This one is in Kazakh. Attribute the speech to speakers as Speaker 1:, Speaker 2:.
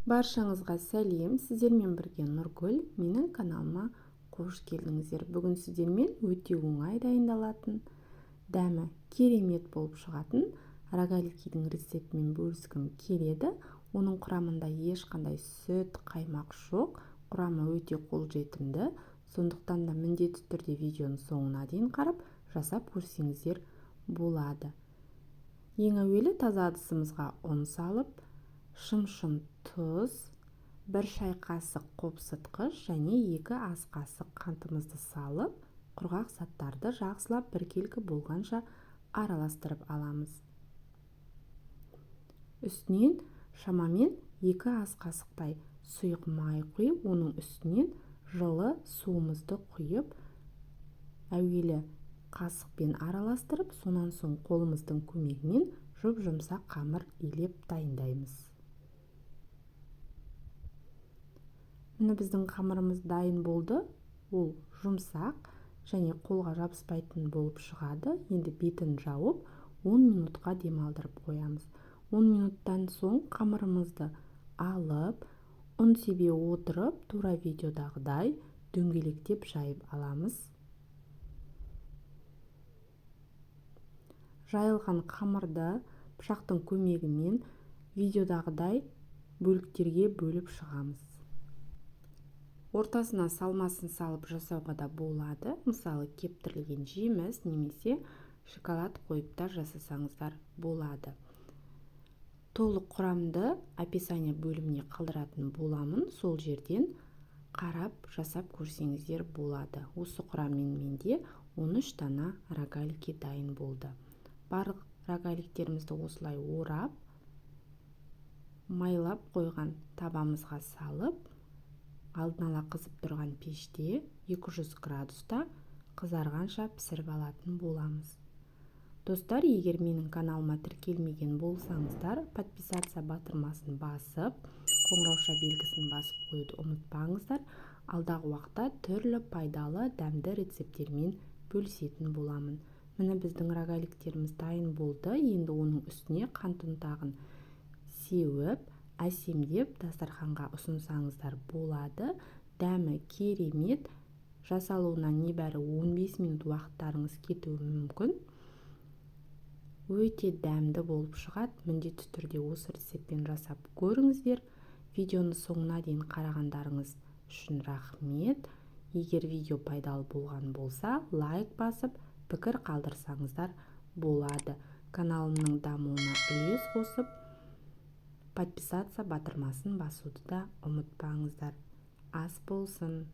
Speaker 1: Баршаңызға сәлем, сіздермен бірге Нұргүл, менің каналыма қош келдіңіздер. Бүгін сіздермен өте оңай дайындалатын, дәмі керемет болып шығатын рогаликидің рецептімен бөліскім келеді. Оның құрамында ешқандай сүт, қаймақ жоқ, құрамы өте қолжетімді. Сондықтан да міндетті түрде видеоның соңына дейін қарап, жасап көрсеңіздер болады. Ең әуелі таза ыдысымызға ұн салып, шым-шым тұз, 1 шай қасық қопсытқыш және 2 ас қасық қантымызды салып, құрғақ заттарды жақсылап біркелкі болғанша араластырып аламыз. Үстінен шамамен 2 ас қасықтай сұйық май құйып, оның үстінен жылы суымызды құйып, әуелі қасықпен араластырып, сонан соң қолымыздың көмегімен жұп-жұмсақ қамыр илеп дайындаймыз. Міне біздің қамырымыз дайын болды. Ол жұмсақ және қолға жабыспайтын болып шығады. Енді бетін жауып 10 минутқа демалдырып қоямыз. 10 минуттан соң қамырымызды алып, ұн себе отырып, тура видеодағыдай дөңгелектеп жайып аламыз. Жайылған қамырды пышақтың көмегімен видеодағыдай бөліктерге бөліп шығамыз. Ортасына салмасын салып жасауға да болады. Мысалы, кептірілген жеміс немесе шоколад қойып та жасасаңыздар болады. Толық құрамды описание бөліміне қалдыратын боламын. Сол жерден қарап жасап көрсеңіздер болады. Осы құраммен менде 13 дана рогалики дайын болды. Барлық рогаликтерімізді осылай орап, майлап қойған табамызға салып, алдын ала қызып тұрған пеште 200 градуста қызарғанша пісіріп алатын боламыз. Достар, егер менің каналыма тіркелмеген болсаңыздар, подписаться батырмасын басып, қоңырауша белгісін басып қоюды ұмытпаңыздар. Алдағы уақытта түрлі пайдалы, дәмді рецепттермен бөлісетін боламын. Міне біздің рогаликтеріміз дайын болды. Енді оның үстіне қант ұнтағын сеуіп, әсемдеп дастарханға ұсынсаңыздар болады. Дәмі керемет. Жасалуына небәрі 15 минут уақыттарыңыз кетуі мүмкін. Өте дәмді болып шығады. Міндетті түрде осы рецептпен жасап көріңіздер. Видеоны соңына дейін қарағандарыңыз үшін рахмет. Егер видео пайдалы болған болса, лайк басып, пікір қалдырсаңыздар болады. Каналымның дамуына үлес қосып, подписаться батырмасын басуды да ұмытпаңыздар. Ас болсын!